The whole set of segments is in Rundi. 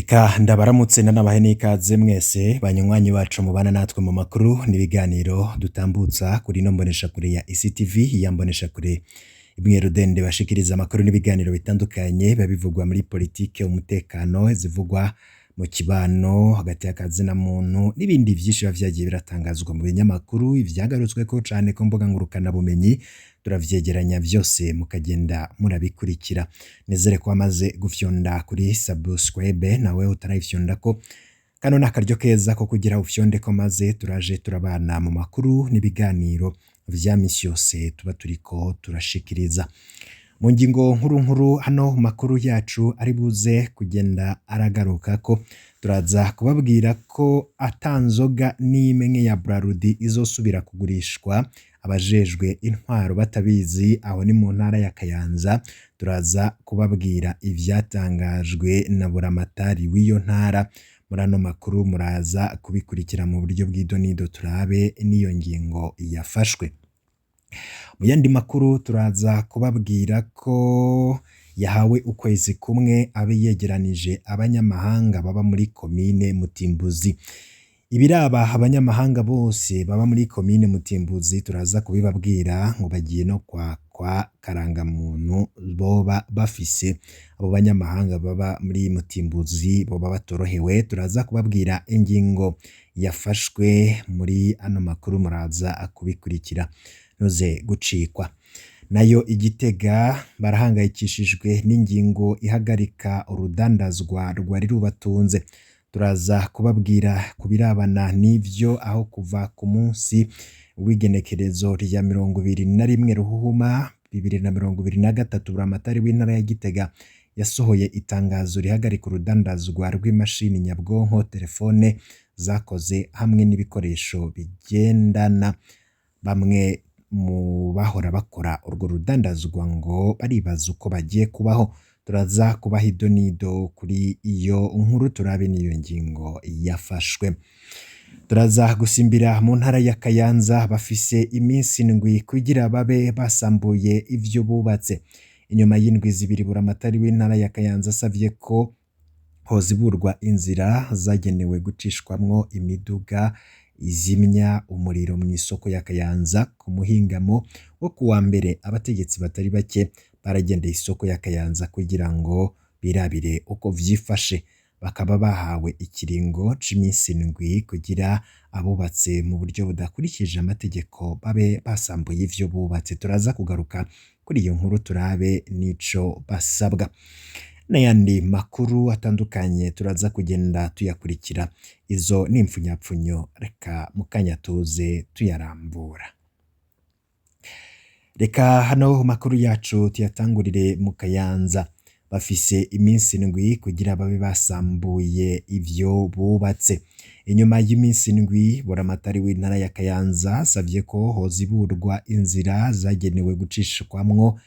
Reka ndabaramutse ndanabahe n'ikaze mwese banywanyi bacu mubana natwe mu makuru n'ibiganiro dutambutsa kuri ino mboneshakure ya ICTV, ya mboneshakure imwe rudende bashikiriza amakuru n'ibiganiro bitandukanye biba bivugwa muri politike, umutekano, zivugwa mu kibano hagati y'akazina muntu n'ibindi vyinshi biba vyagiye biratangazwa mu binyamakuru, ivyagarutsweko cane ku mbuga ngurukanabumenyi, turavyegeranya vyose mukagenda murabikurikira. Nizere ko wamaze gufyonda kuri subscribe, nawe utarayifyondako kano ni akaryo keza ko kugira ufyondeko maze turaje turabana mu makuru n'ibiganiro vya misi yose tuba turiko turashikiriza. Mu ngingo nkuru nkuru hano makuru yacu ari buze kugenda aragarukako, turaza kubabwira ko ata nzoga n'imwe ya Brarudi izosubira kugurishwa abajejwe intwaro batabizi, aho ni mu ntara ya Kayanza, turaza kubabwira ivyatangajwe na buramatari w'iyo ntara. Muri ano makuru muraza kubikurikira mu buryo bw'idonido turabe n'iyo ngingo yafashwe. Mu yandi makuru turaza kubabwira ko yahawe ukwezi kumwe abe yegeranije abanyamahanga baba muri komine Mutimbuzi. Ibiraba abanyamahanga bose baba muri komine Mutimbuzi turaza kubibabwira ngo bagiye no kwakwa karangamuntu boba bafise. Abo banyamahanga baba muri Mutimbuzi boba batorohewe, turaza kubabwira ingingo yafashwe muri ano makuru muraza kubikurikira ntuze gucikwa. Nayo i Gitega barahangayikishijwe n'ingingo ihagarika urudandazwa rwari rubatunze. Turaza kubabwira ku birabana n'ivyo aho kuva ku munsi w'igenekerezo rya 21 Ruhuhuma 2023 buramatari w'intara ya Gitega yasohoye itangazo rihagarika urudandazwa rw'imashini nyabwonko, telefone zakoze hamwe n'ibikoresho bigendana. Bamwe mu bahora bakora urwo rudandazwa ngo baribaza uko bagiye kubaho. Turaza kubaha idonido kuri iyo nkuru turabe n'iyo ngingo yafashwe. Turaza gusimbira mu ntara ya Kayanza bafise iminsi indwi kugira babe basambuye ivyo bubatse. Inyuma y'indwi zibiri buramatari w'intara ya Kayanza asavye ko hoziburwa inzira zagenewe gucishwamwo imiduga izimya umuriro mw'isoko ya Kayanza ku muhingamo wo kuwa mbere, abategetsi batari bake baragendeye isoko ya Kayanza kugira ngo birabire uko vyifashe. Bakaba bahawe ikiringo c'imisi indwi kugira abubatse mu buryo budakurikije amategeko babe basambuye ivyo bubatse. Turaza kugaruka kuri iyo nkuru turabe n'ico basabwa. N'ayandi makuru atandukanye turaza kugenda tuyakurikira. Izo ni impfunyapfunyo, reka mukanya tuze tuyarambura. Reka hano makuru yacu tuyatangurire mu Kayanza. Bafise iminsi indwi kugira babe basambuye ivyo bubatse. Inyuma y'iminsi indwi buramatari w'intara ya Kayanza asavye ko hoziburwa inzira zagenewe gucishwamwo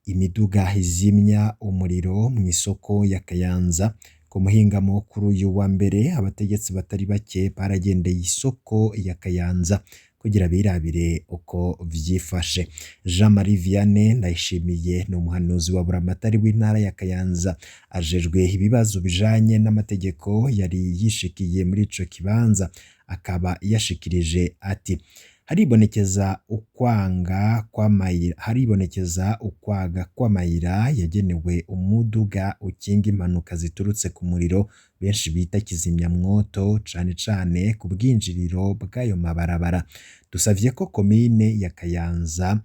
imiduga izimya umuriro mw'isoko ya Kayanza. Ku muhingamo kuri uyu wa mbere abategetsi batari bake baragendeye isoko ya Kayanza kugira birabire uko vyifashe. Jean Marie Vianney Ndayishimiye ni umuhanuzi wa buramatari w'intara ya Kayanza ajejwe ibibazo bijanye n'amategeko yari yishikiye muri ico kibanza, akaba yashikirije ati: haribonekeza ukwanga kw'amayira, haribonekeza ukwaga kw'amayira yagenewe umuduga ukinga impanuka ziturutse ku muriro benshi bita kizimyamwoto, cane cane ku bwinjiriro bw'ayo mabarabara. Dusavye ko komine ya Kayanza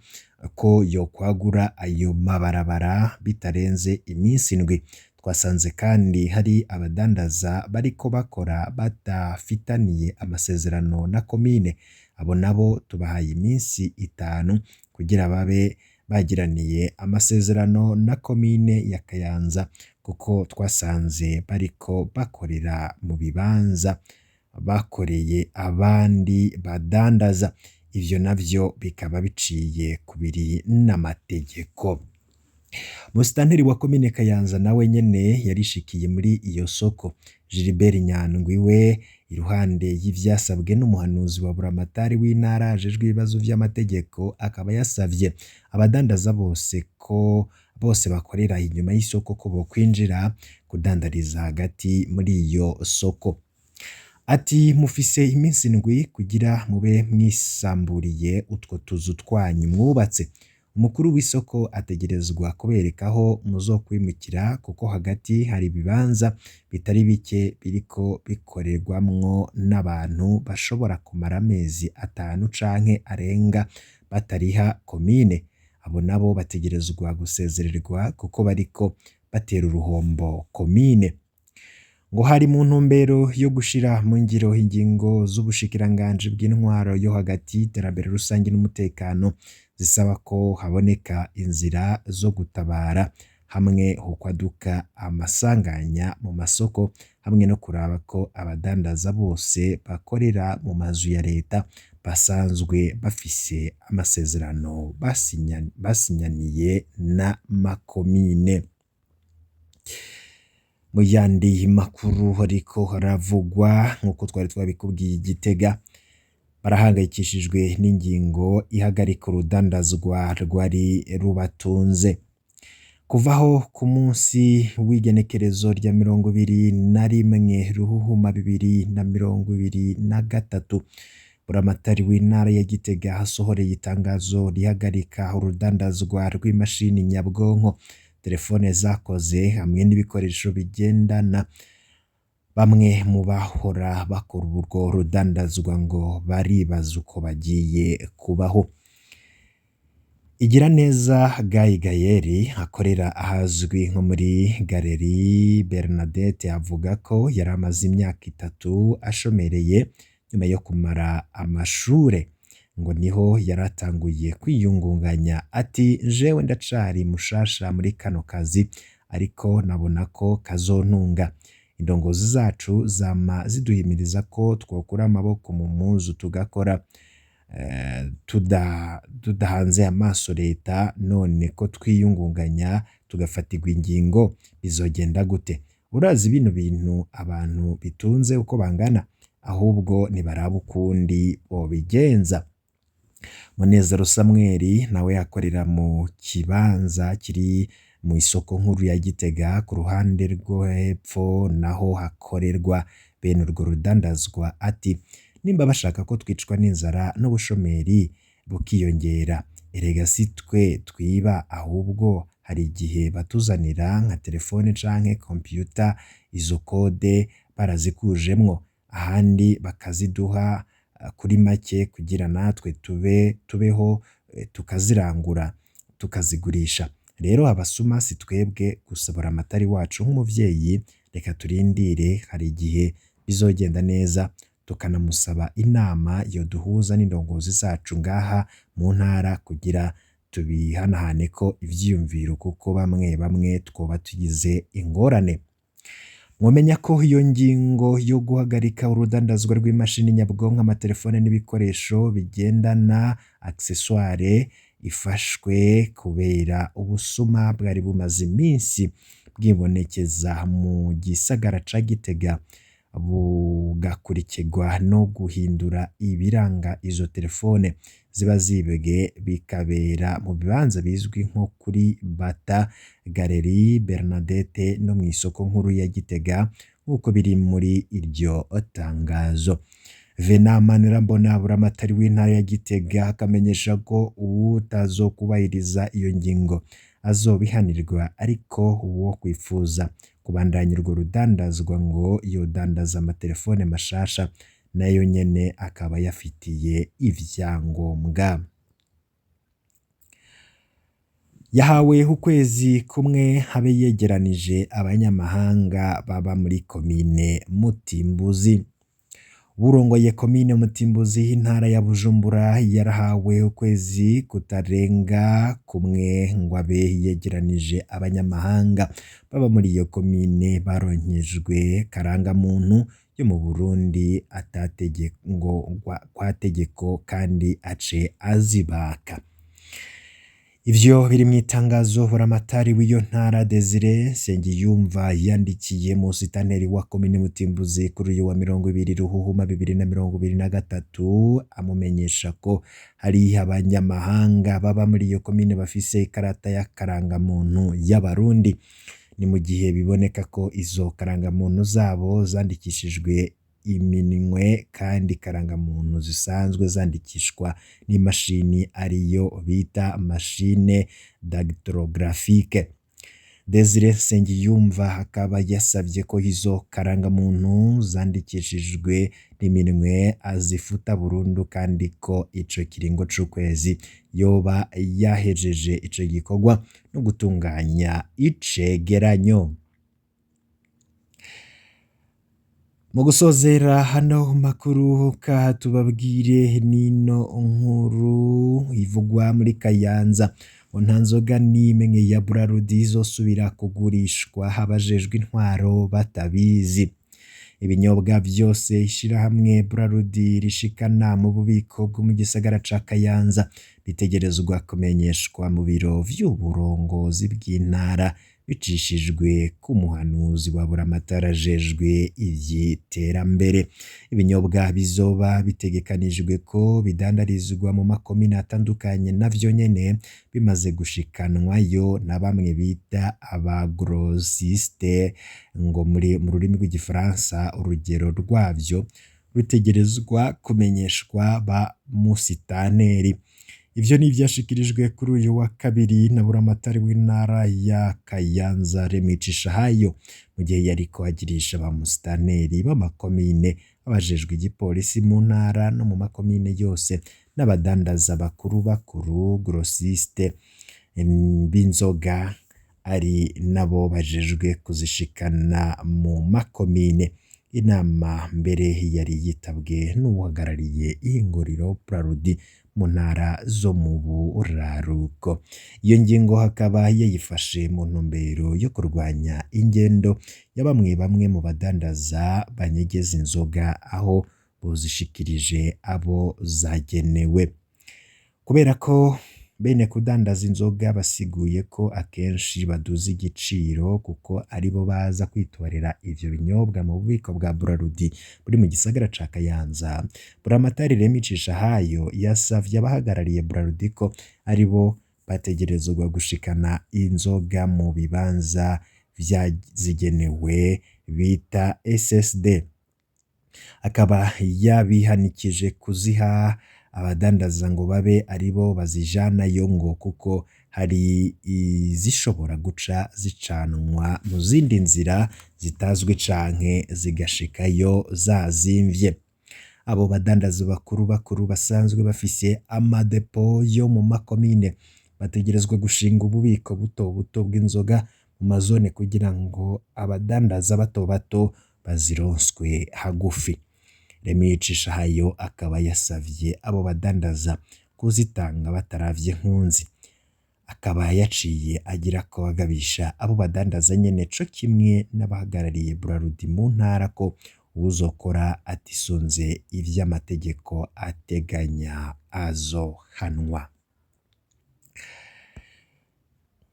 ko yokwagura ayo mabarabara bitarenze iminsi indwi. Twasanze kandi hari abadandaza bariko bakora badafitaniye amasezerano na komine. Abo nabo tubahaye iminsi itanu kugira babe bagiraniye amasezerano na komine ya Kayanza, kuko twasanze bariko bakorera mu bibanza bakoreye abandi badandaza. Ivyo navyo bikaba biciye kubiri n'amategeko. Musitanteri wa komine Kayanza nawe nyene yarishikiye muri iyo soko. Gilbert Nyandwi we Iruhande y'ivyasabwe n'umuhanuzi wa buramatari w'intara ajejwe ibibazo vy'amategeko, akaba yasavye abadandaza bose ko bose bakorera inyuma y'isoko ko bokwinjira kudandariza hagati muri iyo soko. Ati mufise iminsi indwi kugira mube mwisamburiye utwo tuzu twanyu mwubatse. Umukuru w'isoko ategerezwa kubereka aho muzokwimukira kuko hagati hari ibibanza bitari bike biriko bikorerwamwo n'abantu bashobora kumara amezi 5 canke arenga batariha komine. Abo nabo bategerezwa gusezererwa kuko bariko batera uruhombo komine. Ngo hari mu ntumbero yo gushira mu ngiro ingingo z'ubushikiranganji bw'intwaro yo hagati, iterambere rusangi n'umutekano zisaba ko haboneka inzira zo gutabara hamwe hokwaduka amasanganya mu masoko hamwe no kuraba ko abadandaza bose bakorera mu mazu ya leta basanzwe bafise amasezerano basinyaniye n'amakomine. Mu yandi makuru hariko haravugwa nk'uko twari twabikubwiye, i Gitega barahangayikishijwe n'ingingo ihagarika urudandazwa rwari rubatunze. Kuvaho ku munsi w'igenekerezo rya 21 Ruhuhuma 2023, buramatari w'intara ya Gitega asohoreye itangazo rihagarika urudandazwa rw'imashini nyabwonko, telefone zakoze hamwe n'ibikoresho bigendana. Bamwe mu bahora bakora urwo rudandazwa ngo baribaza uko bagiye kubaho. Igiraneza Guy Gayeri akorera ahazwi nko muri Galerie Bernadette avuga ko yari amaze imyaka 3 ashomereye nyuma yo kumara amashure, ngo niho yaratanguye kwiyungunganya. Ati jewe ndacari mushasha muri kano kazi ariko nabona ko kazontunga. Indongozi zacu zama ziduhimiriza ko twokura amaboko mu mpuzu tugakora tudahanze amaso leta, none ko twiyungunganya tugafatirwa ingingo bizogenda gute? Urazi bino bintu abantu bitunze uko bangana, ahubwo nibaraba ukundi bobigenza. Munezero Samweli nawe akorera mu kibanza kiri mu isoko nkuru ya Gitega ku ruhande rwo hepfo naho hakorerwa bene urwo rudandazwa. Ati nimba bashaka ko twicwa n'inzara n'ubushomeri bukiyongera, erega si twe twiba ahubwo hari igihe batuzanira nka telefone canke kompiyuta, izo kode barazikujemwo, ahandi bakaziduha kuri make kugira natwe tubeho, tukazirangura tukazigurisha. Rero abasuma si twebwe gusa, buramatari wacu nk'umuvyeyi reka turindire, hari igihe bizogenda neza, tukanamusaba inama yoduhuza n'indongozi zacu ngaha mu ntara kugira tubihanahane ko ivyiyumviro, kuko bamwe bamwe twoba tugize ingorane. Mwomenya ko iyo ngingo yo guhagarika urudandazwa rw'imashini nyabwonko, amatelefone n'ibikoresho bigendana accessoire ifashwe kubera ubusuma bwari bumaze iminsi bwibonekeza mu gisagara ca Gitega, bugakurikirwa no guhindura ibiranga izo telefone ziba zibwe, bikabera mu bibanza bizwi nko kuri Bata, Galerie Bernadette no mw'isoko nkuru ya Gitega nk'uko biri muri iryo tangazo. Venant Manirambona buramatari w'intara ya Gitega akamenyesha ko uwutazokubahiriza iyo ngingo azobihanirwa, ariko uwo kwifuza kubandanya urwo rudandazwa ngo yodandaza amatelefone mashasha nayo nyene akaba yafitiye ivyangombwa. Yahawe ukwezi kumwe abe yegeranije abanyamahanga baba muri komine Mutimbuzi. Uwurongoye komine Mutimbuzi intara ya Bujumbura yarahawe ukwezi kutarenga kumwe ngo abe yegeranije abanyamahanga baba muri iyo komine baronkejwe karangamuntu yo mu Burundi atategeko kwa tegeko kandi ace azibaka. Ivyo biri mw'itangazo buramatari w'iyo ntara Desire Nsengiyumva yandikiye musitanteri wa komine Mutimbuzi kuri uyu wa 20 Ruhuhuma 2023, amumenyesha ko hari abanyamahanga baba muri iyo komine bafise ikarata y'akarangamuntu y'Abarundi. Ni mu gihe biboneka ko izo karangamuntu zabo zandikishijwe iminwe kandi karangamuntu zisanzwe zandikishwa n'imashini ariyo bita machine dactylographique. Desire Nsengiyumva akaba yasavye ko izo karangamuntu zandikishijwe n'iminwe azifuta burundu, kandi ko ico kiringo c'ukwezi yoba yahejeje ico gikorwa no gutunganya icegeranyo. Mu gusozera hano makuru ka tubabwire nino nkuru ivugwa muri Kayanza, ngo nta nzoga n'imwe ya Brarudi izosubira kugurishwa abajejwe intwaro batabizi. Ibinyobwa vyose ishirahamwe Brarudi rishikana mu bubiko bwo mu gisagara ca Kayanza bitegerezwa kumenyeshwa mu biro vy'uburongozi bw'intara bicishijwe ku muhanuzi wa buramatari ajejwe ivy'iterambere. Ibinyobwa bizoba bitegekanijwe ko bidandarizwa mu makomine atandukanye navyo nyene bimaze gushikanwayo na bamwe bita abagrosiste, ngo mu rurimi rw'igifaransa urugero rwavyo rutegerezwa kumenyeshwa ba musitanteri. Ivyo ni ivyashikirijwe kuri uyu wa kabiri na buramatari w'intara ya Kayanza Remy Cishahayo, mu gihe yariko agirisha ba musitanteri b'amakomine, abajejwe igipolisi mu ntara no mu makomine yose, n'abadandaza bakuru bakuru grossiste b'inzoga ari nabo bajejwe kuzishikana mu makomine. Inama mbere yari yitabwe n'uwuhagarariye ihinguriro Brarudi mu ntara zo mu buraruko. Iyo ngingo hakaba yayifashe mu ntumbero yo kurwanya ingendo ya bamwe bamwe mu badandaza banyegeza inzoga aho bozishikirije abo zagenewe. Kubera ko bene kudandaza inzoga basiguye ko akenshi baduza igiciro kuko aribo baza kwitorera ivyo binyobwa mu bubiko bwa Brarudi buri mu gisagara ca Kayanza, Buramatari Remy Cishahayo yasavye abahagarariye Brarudi ko aribo bategerezwa gushikana inzoga mu bibanza vyazigenewe bita SSD. Akaba yabihanikije kuziha abadandaza ngo babe aribo bazijanayo, ngo kuko hari izishobora guca zicanwa mu zindi nzira zitazwi canke zigashikayo zazimvye. Abo badandaza bakuru bakuru basanzwe bafise amadepo yo mu makomine bategerezwa gushinga ububiko buto buto bw'inzoga mu mazone kugira ngo abadandaza bato bato bazironswe hagufi. Remy Cishahayo akaba yasavye abo badandaza kuzitanga bataravye nkunzi. Akaba yaciye agira ko agabisha abo badandaza nyene co kimwe n'abahagarariye Brarudi mu ntara ko uwuzokora atisunze ivy'amategeko ateganya azohanwa.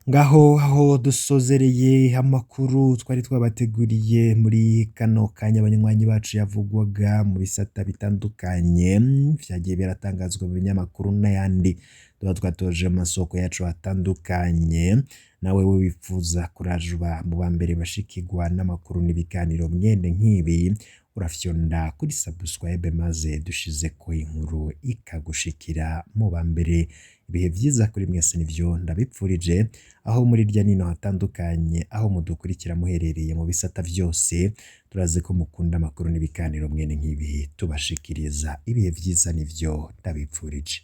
Ngaho aho dusozereye amakuru twari twabateguriye muri kano kanya, abanywanyi bacu, yavugwaga mu bisata bitandukanye vyagiye biratangazwa mu binyamakuru n'ayandi tuba twatoje mu masoko yacu atandukanye. Nawe wifuza kurajuba mu ba mbere bashikirwa n'amakuru n'ibiganiro mwene nk'ibi, urafyonda kuri subscribe maze dushizeko inkuru ikagushikira mu ba mbere. Ibihe vyiza kuri mwese nivyo ndabipfurije, aho muri irya nino hatandukanye aho mudukurikira muherereye mu bisata vyose. Turazi ko mukunda amakuru n'ibiganiro mwene nk'ibi tubashikiriza. Ibihe vyiza nivyo ndabipfurije.